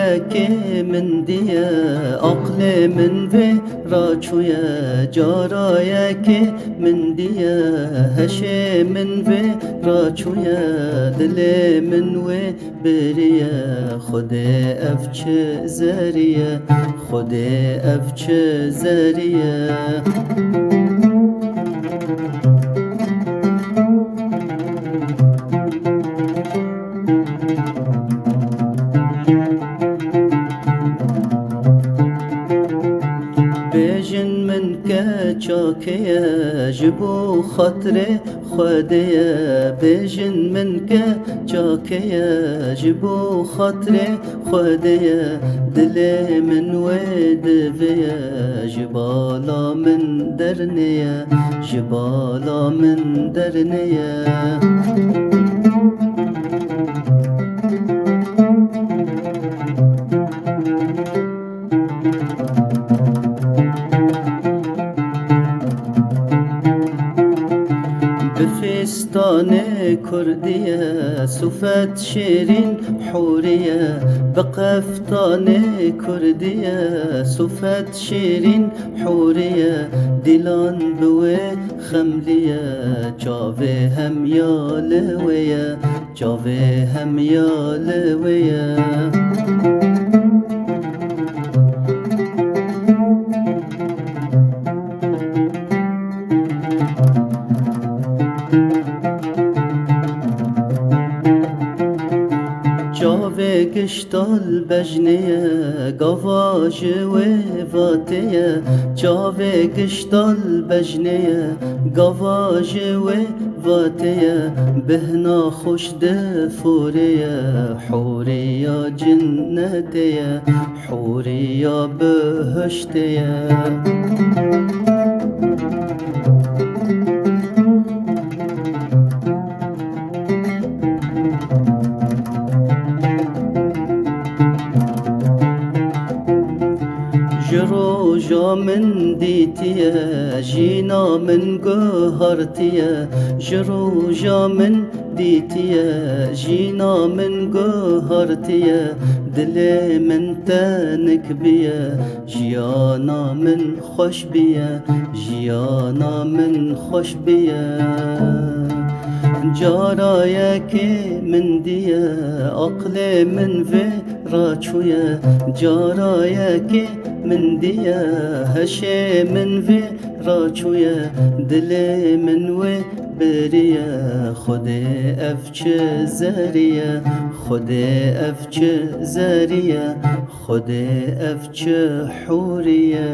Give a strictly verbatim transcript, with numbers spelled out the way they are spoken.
Yekê min diye, aqlê min vê raçûye, cara yekê min diye, heşê min vê raçûye, dilê min wê biriye. Xwedê ev çi zerî ye, Xwedê ev çi zerî ye. Bêjin min keça kê ye, ji bo xatirê Xwedê ye. Bêjin min keça kê ye, ji bo xatirê Xwedê ye. Dilê min wê divê ye, ji bala min dernê ye, ji bala min dernê ye. Bi fîstanê kurdî ye, sifet şêrîn hûrî ye. Bi qeftanê kurdî ye, sifet şêrîn hûrî ye. Dîlan bi wê xemlî ye, çavê hemiya li wê ye. Çavê hemiya li wê ye. Çavê giştal bejnê ye, gava ji wê vatê ye. Çavê giştal bejnê ye, gava ji wê vatê ye. Bihna xweş diforê ye, hûriya cinnetê ye, hûriya bihiştê ye. Ji roja min dîtiye, jîna min guhartiye. Ji roja min dîtiye, jîna min guhartiye. Dilê min tenik biye, jiyana min xweş biye, jiyana min xweş biye. Cara yekê min diye, aqlê min vê raçûye. Cara yekê min diye, heşê min vê raçûye. Dilê min wê biriye. Xwedê ev çi zerî ye, Xwedê ev çi zerî ye, Xwedê ev çi hûrî ye.